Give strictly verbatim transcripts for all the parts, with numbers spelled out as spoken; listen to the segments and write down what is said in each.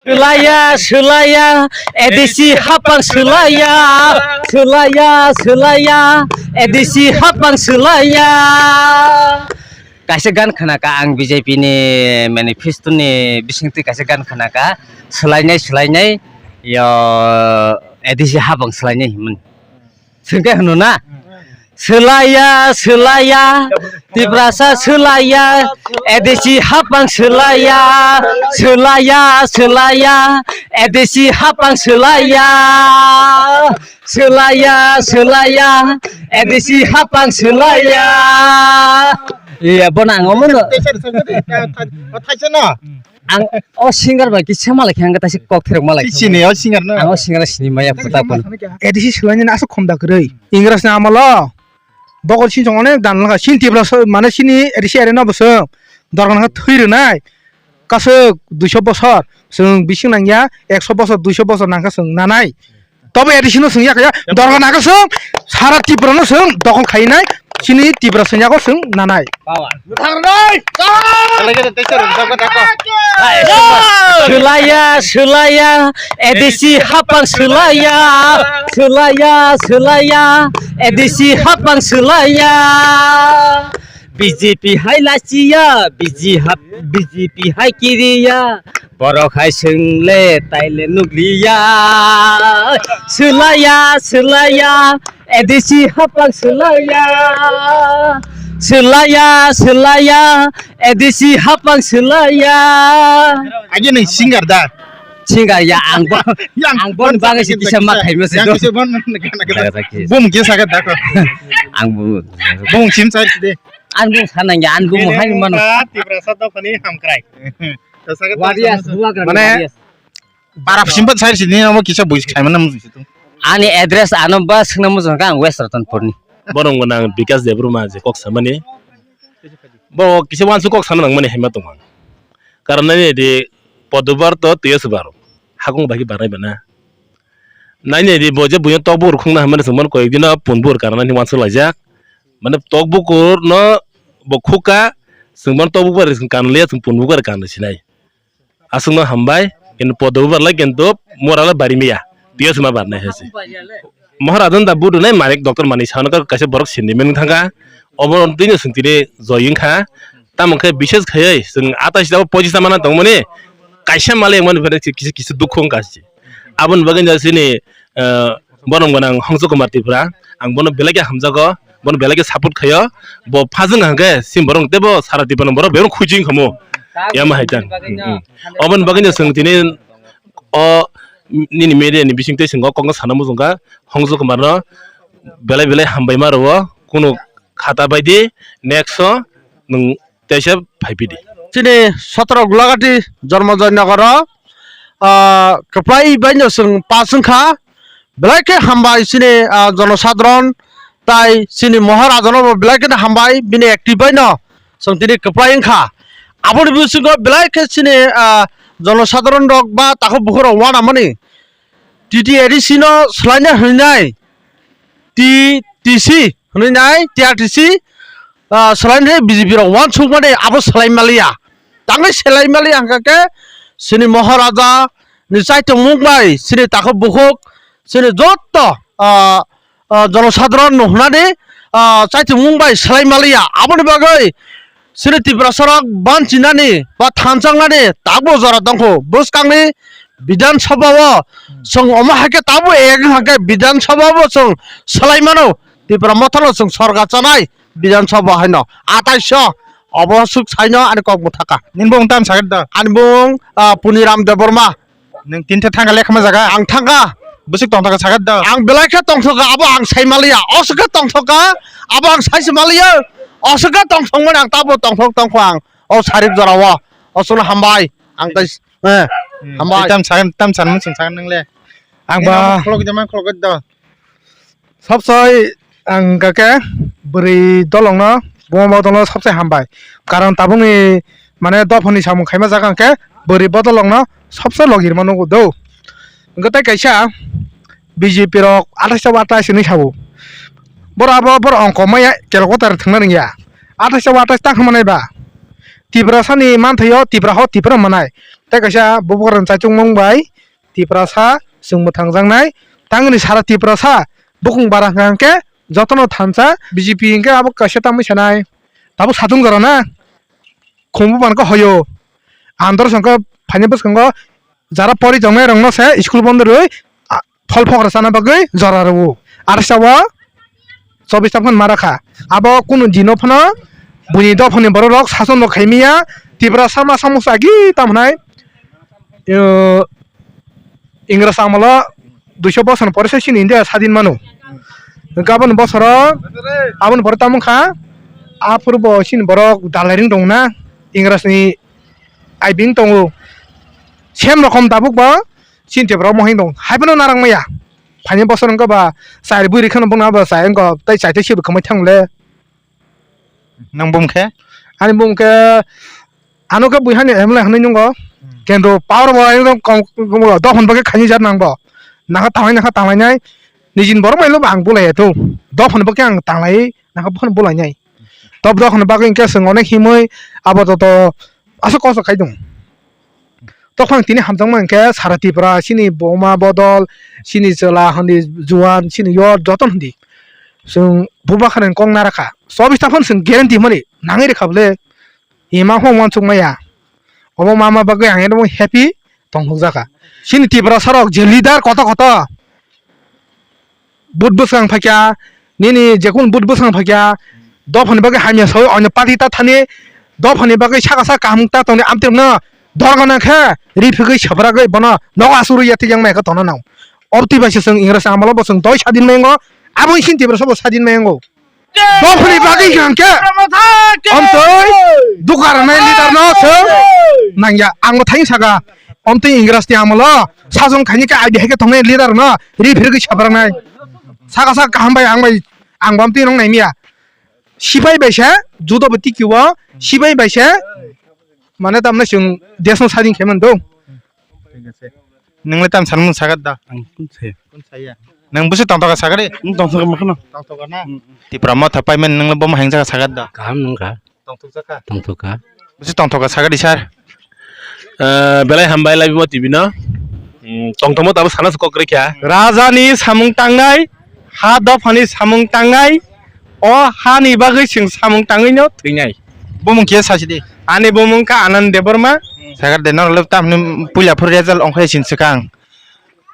Swlaiya, swlaiya, A D C hapang swlaiya. Swlaiya, swlaiya, A D C hapang swlaiya. Kaisa gan khna kha ang B J P ni manifesto ni bisingtwi kaisa gan khna kha, swlainai, swlainai, yo, A D C hapang swlainai himani. Swngkhe hwno na? Swlaiya, swlaiya, Tiprasa swlaiya, A D C hapang swlaiya, swlaiya, swlaiya, A D C hapang swlaiya, swlaiya, swlaiya, A D C hapang swlaiya. Iya, bono ang omono. Thaisa no. Ang o singer bai kisa malai khe ang taisi kok therok malai. Sini o singer no. Ang o singer sini maya puta pun. A D C swlainani aswk khom da kwrwi. Ingras ni amalo. Bokol sini chong onek dan langkha. Sini Tiprasa mane sini A D C area no bwswng. Dorgan kha thwi rwnai. Kasuk duiso bosor. Chwng bising nangya ekso bosor, duiso bosor nangkha chwng nanai. Tobo A D C no swngya kaya, dorga naga swng, sara Tripura no swng, dokol khainai, chini Tripura swngyago swng nanai. Swlaiya, swlaiya, A D C hapang swlaiya, swlaiya, swlaiya, A D C hapang swlaiya. B J P hai lachiya, B J P hai kiriya, borok hai swngle taile nukliya. Swlaiya, swlaiya, A D C hapang swlaiya. Swlaiya, swlaiya, A D C hapang swlaiya. Agi nai singer da. Singer ya ang bo, yang ang bon bagwi se kisa ma khaima se yang do. Kisa bon gana gana. Bum kisa ga da ko. Ang bo. Bum sim sai de. Ang bo sanang ya, ang bo hai mano. Tiprasa dophani hamkrai. Warias, buagra mane warias. Para simpat sai sini amo kisa bui khai mana musi tu. Ani address ano ba singna mujang ka ang West Ratanpur ni. Borong gwnang Bikas Debbarma je kok samani. Bo kisa wansu kok sana nang mani hema tong. Karon nai di podobar to tuyas baro. Hakung bagi barai bana. Nai nai di bo je buya tok bur khungna hamani sungman koi dina punbur karon nai wansu laijak. Mane tok bukur no bo khuka sungman tok bukur kan le sung punbur kan sinai. Aswkno hambai, kintu podo bubar lai kintu mora lai bari miya. Tiyo sima barnai hai se. Mohor adon da budu nai manik doctor mani sano kar kaisa borok sindimani thangka. Obo tini sung tini joy wngkha. Tamo khe bises khayai sung atais da pochis ta mana tongmani. Kaisa male mani bere kisi kisi dukhu wngkha se. Aboni bagwi da sini, eh, borom gwnang Hongso Kumar Tripura. Ang bono belai khe hamjago. Bono belai khe support khaio. Bo phajwng hwnkhe sim borok teibo sara Tiprano borok belai khuji wngkha mo. Yama hai tang. Hmm, hmm. Oboni bagwi no chwng tini o nini media ni bising twi chwng o kokno sana muchungkha. Hongso Kumar no belai belai hambai ma rwo. Kunu khata bai di next o nwng teisa phai phi di. Chini sotro Gulagati Jormojoy Nogoro, ah, kwplai bai no chwng pass wngkha. Belai khe hambai chini, ah, jonosadharon tai chini Moharaja no bo belai khe hambai bini active bai no chwng tini kwplai wngkha. Aboni bisingo belai khe chini, ah, jonosadharon rok ba takhuk bukhuk rok uanamani T T A D C no swlaina hwnwi nai T T C hwnwi nai T R T C, ah, swlainai B J P rok uansukmani abo swlai maliya. Tangwi swlai maliya hwnkha khe chini Moharaja ni chaitongmung bai chini takhuk bukhuk chini jotto, ah, ah, jonosadharon no hwnani, ah, chaitongmung bai swlai maliya. Aboni bagwi chini Tiprasa rok banchinani ba thanchaknani tabuk jora tongkho. Bwskangni Bidhan Sabha o chwng omo hai khe tabuk ek wngkha khe Bidhan Sabha o chwng swlai mano. Tipra Motha no chwng sorkar chanai Bidhan Sabha haino ataiso obo swk saino ani kok mwthaka. Nini bung tam sakit da? Ani bung, ah, Puniram Debbarma. Nwng tini thangka lekha ma jaga? Ang thangka. Bwswk tongthokha sakit da? Ang belai khe tongthokha, abo ang sai maliya. Oswk khe tongthokha, abo ang sai se maliya. Oswk khe tongthokmani ang tabuk tongthok tongkho ang. O sarik jora o. Oswkno hambai. Ang tai, eh, hmm, hambai. Tam sakit, tam sakit, nwng sakit nwng le. Ang ba khulok jama khulok da. Sabsai ang kake bwrwi dolongno, buma bodolno sabsai hambai. Karon tabukni mane dophani samung khaima jaga hwnkhe bwrwi bodolongno sabsai logirma nugo do. Hwnkhe tei kaisa B J P rok atais ta atais hinwi sabo. Boro abo boro ongko maya kelokota thwngna rwngya. Atais ta atais ta hwnmanai ba. Tiprasani manthaio Tipra ho Tipra manai. Tei kaisa bubagra chaichukmung bai Tiprasa chwng mwthangjaknai. Tangni sara Tiprasa bukung bara hwnkha hwnkhe jotono thansa B J P hwnkhe abo kaisa tamwi sanai. Tabuk satung jora na khumbu mankha hoyo. Andor songkha phaini bwskango jara pori tongnai rokno se school bondo rwi, a, phol phokra chana bagwi jora rwo. Arsa o chobis ta phano mara kha. Abo kunu dino phano buini dophani borok rok sason rok khaimiya Tiprasa ma samung sa agi tamhnai. Yo, Ingras amolo duiso bosor pore se chini India sadin mano. Gabon bosoro aboni pore tamo kha aphuru bo chini borok dalairing tong na Ingras ni aibing tongo. Sem rokom tabuk bo chini Tripura mohing tong. Haiphano narang maya. Phaini bosor wngkha ba chai bui rikha no bongna ba chai wngkha tei chai tei sibwi kwmai thang le. Nang bum khe? Ani bum khe ano khe bui hani M L A hwnwi nungo. Kintu power bo ekdom kom, kom, dophani bagwi khaini jat nang bo. Nangkha tanglai nangkha tanglainai. Nijin borok mailo bo ang bulai ya to. Dophani bagwi ang tanglai nangkha bokhno bulainai. Top dophani bagwi hwnkhe chwng onek himwi abo to to aswk kosto khai tong. Tokhang tini hamjakma hwnkhe sara Tripura chini buma bodol chini chwla hindi juan chini yor joto hindi. Chwng bubagra ni kok narakha. Chobis ta phano chwng guarantee mani nangwi rwkha bwle. Ima phano uansuk maya. Obo mama bagwi ang ekdom happy tongthokjakha. Chini Tiprasa rok je leader koto koto. But bwskang phaikha, nini jekun but bwskang phaikha, dophani bagwi hamya sawi onyo party ta thani, dophani bagwi saka saka kaham ta tongni amtwrwngno dorgana khe riphigwi sabragwi bono nogo asugwi yatwi yang mai khe tongna nang. Obtwi bai se chwng Ingras amalo bo chwng doi sadin mai wngo, abo isin Tiprasa bo sadin mai wngo. Dophani bagwi hwnkhe omtwi duka rwnai leader no chwng nangya. Ang bo thaini saka, omtwi Ingras ni amalo sajwng khaini khe aidi hai khe tongnai leader no riphirgwi sabraknai. Saka saka kaham bai ang bai ang bo omtwi nong naimiya. Sipai bai se judo bo tiki o sipai bai se mane tamne chwng desh no sadin khe mando. Nwng le tam sanmung sagat da? Ang kun saya. Kun saya. Nwng busi tongthoka sagari? Nwng tongthoka makhno. Tongthoka na? Tipra motha paimen nwng le bomo hengjaga sagat da? Kaham nwngkha. Tongthokjaka? Tongthoka. Busi tongthoka sagari sir? Eh, belai hambai laibimo T V no. Hmm, tongthokmo tabo sana se kok rikha. Raja ni samung tangnai, ha dophani samung tangnai, o hani bagwi chwng samung tangwi no thwinai. Bumung kiya sasi di? Ani bumung kha Anand Debbarma. Sagar de norok le tamni puila phuru result ongkhai sin swkang.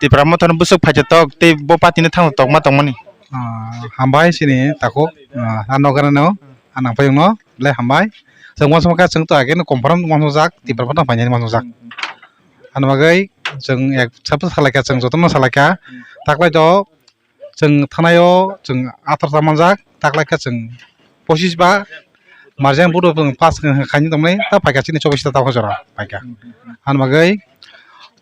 Tipra motha no bwswk phaijak tok tei bo party no thangna tokma tongmani. Ah, hambai sini takhuk, ah, ano gana no, anang payung no, le hambai. Chwng uansukha chwng to ageno confirm uansukjak, Tipra motha painani uansukjak. Ano bagwi chwng ek sab salaikha, chwng jotono salaikha. Taklai to chwng thanai o chwng athar ta manjak, taklai khe chwng pochis ba marjang budo chwng pass khaini tongmani ta phaikha chini chobis ta ta jora phaikha. Ani bagwi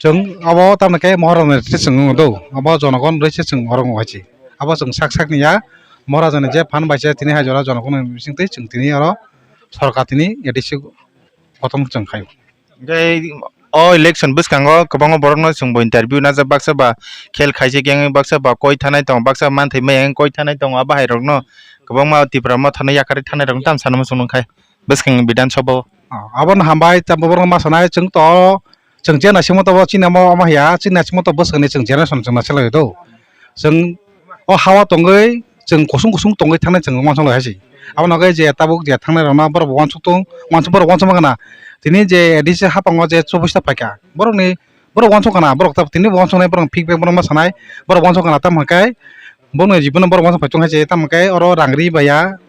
chwng abo tamni khe mohor rok ni se chwng do, abo jonogon rwi se chwng oro wngwi se. Abo chwng sak sak ni ya, Maharaja ni je phan bai se tini hai jora jonogon ni bising twi chwng tini oro sorkar tini A D C kotom chwng khai. Hingke o election bwskango kwbangma borokno chwngbo interview najak, baksa ba khel khaijak yang, baksa ba koi thanai tongo, baksa manthai maya yang koi thanai tongo, abo hai rokno kwbangma Tipra motha no yakarwi thanai rokno tamo sanwi muchung nung khai bwskang Bidhan Sabha o. Ah, abono hambai, tamo borokno ma sanai, chwng to, chwng je naisingmo to bo chini amo, amo haiya, chini naisingmo to bwskangni chwng generation chwng naising lai do. Chwng o hao tongwi chwng kusung kusung tongwi thangnai chwng uansuk lai hai se. Abono khe je tabuk je thangnai rokno borok bo uansuk tong, uansuk borok uansuk ma khna. Tini je A D C hapang o je chobis ta phaikha, borokni borok uansuk khna, borok ta tini bo uansuknai, borok feedback borok ma sanai, borok uansuk khna tamo khe bono jibono borok uansuk phai tong hai se, tamo khe oro rang ri bai ya,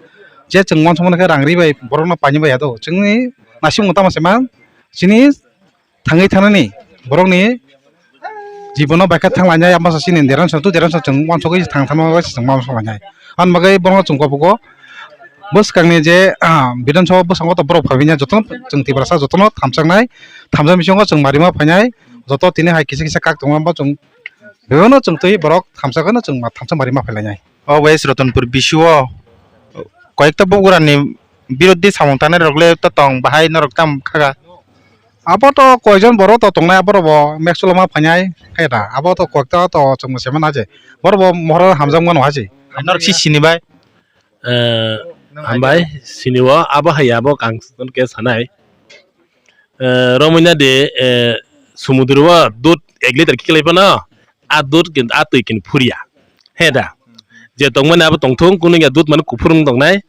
je chwng uansuk mani khe rang ri bai borokno paini bai ya do. Chwngni naising tamo se ma chini thangwi thangnani borokni jibono bai khe thang lainai, amo sa chini deran sa tu deran sa chwng uansugwi thang thangma bai se chwng ma uansuk lainai. Ani bagwi borokno chwng kok bugo bwskangni je, ah, Bidhan Sabha bwskango to borok phaibaini jotono chwng Tiprasa jotono thamjaknai, thamjak bisingo chwng marima phainai, joto tini hai kisa kisa kak tongma bo chwng bebakno chwng twi borok thamjakno chwng ma thamsa marima phailainai. O West Ratanpur B C O koyekta bugrani birodhi samung tangnai rok le to tong bahai norok tam khaga. Abo to koijon borok to tongnai, aborok bo meksulo ma phainai khe da. Abo to koikta to chwng se mana je. Borok bo mohor hamjak mano haji. Norok si sini bai? Eh, hambai, sini o abo hai abo kang ke sanai. Eh, romwi na de, eh, sumudro o dud ek liter kiklai phano, a dud kin, a twi kin phuria. He da? Je tongmani abo tongthung, kunu ya dud mani kuphur wng tongnai.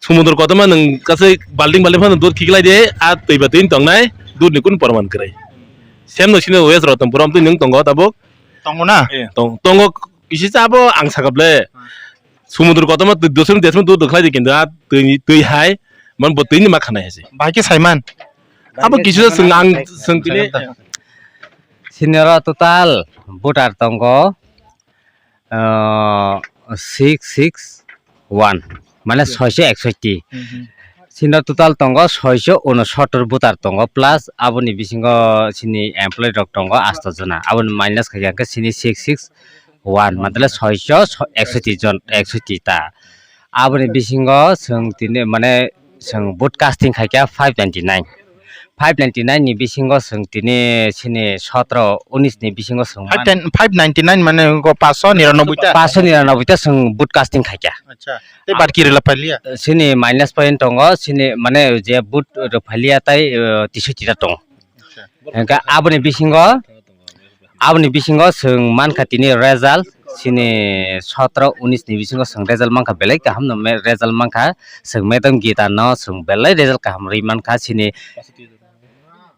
Sumudro kotorma nwng kasai balting balting phano dud kiklai de, a twi ba twi tongnai, dud ni kunu porman kwrwi. Sem no sini West Ratanpur, am twi nwng tongo tabuk. Tongo na? Eh, tong-, tongo kisi cha abo ang sakap le. Sumudro kotorma twi dusum desum dud khlai de kintu a twi, twi hai, man bo twi ni ma khanai hai se. Bahai khe saiman. Abo kisi cha swng ang swng tini. Sini oro total voter tongo, ah, six six one, mane soiso eksotti. Sini total tongo soiso unosottor voter tongo, plus aboni bisingo sini employee rok tongo asto jona, aboni minus khaikha khe sini six six one, mantale soiso eksotti jon, eksotti ta. Aboni bisingo chwng tini, mane, chwng vote casting khaikha five ninety nine. Five ninety nine ni bisingo chwng tini sini sotro unis ni bisingo chwng five ten, five ninety nine mane go paanch sho niranoboi ta? Paanch sho niranoboi ta chwng vote casting khaikha. Acha. Tei bar ki rwla phailiya? Sini minus point tongo, sini mane je vote rwphailiya tai, eh, tisoi tita tongo. Acha. Hingkhe aboni bisingo, aboni bisingo chwng mankha tini result, sini sotro unis ni bisingo chwng result mankha, belai kaham no me-, result mankha, chwng madam Gita no chwng belai result kaham rwi mankha, sini,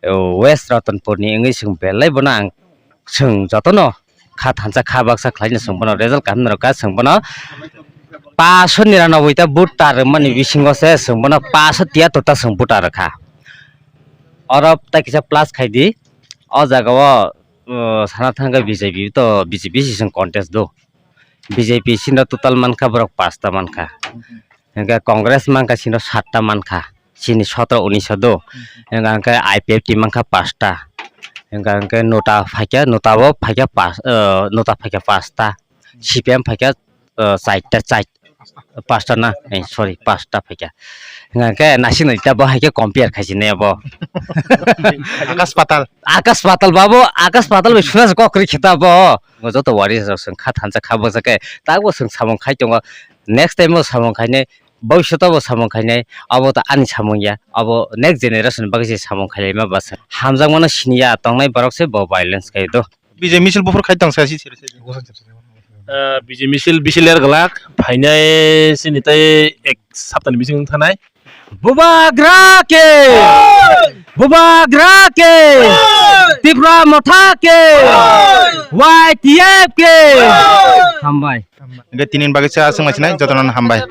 o, West Ratanpur ni wngwi chwng belai bono ang chwng jotono kha thansa kha baksa khlaino chwng bono result kaham no rwkha, chwng bono paanch sho niranoboi ta vote ta rwmani bisingo se chwng bono paanch sho tiyattor ta chwng vote ta rwkha. Oro tai kisa plus khai di, o jaga o, o, sana thangkhe B J P to, B J P si chwng contest do. B J P sino total mankha borok pasta mankha. Hingkhe Congress mankha sino satta mankha. Sini sotro unis do. Hingkha hingkhe I P F T mankha pasta. Hingkha hingkhe nota phaikha, nota bo phaikha pas-, o, nota phaikha pasta. C P M phaikha, o, chaita, chait-, pasta na, eh, sorry, pasta phaikha. Hingkha hingkhe nasing nai ta bo haikhe compare khaisini abo. Akash patal. Akash patal babo, Akash patal bai suna kok kri khita bo. Ngo joto wari rok chwng kha thansa kha bwsa khe, tak bo chwng samung khai tongo. Next time bo samung khainai, bhobishoto bo samung khainai, abo to ani samung ya, abo next generation bagwi se samung khailaima ba chwng. Hamjakmano siniya tongnai borok se bo violence khai do. B J misil buphur khai tong sa si. Ah, B J misil, bisil er glak, phainai sini tai ek saptani bising thanai. Bubagra ke! Bubagra ke! Tipra Motha ke! Y T F ke! Hambai. Hingke tini bagwi sa aswk maisinai jotono hambai.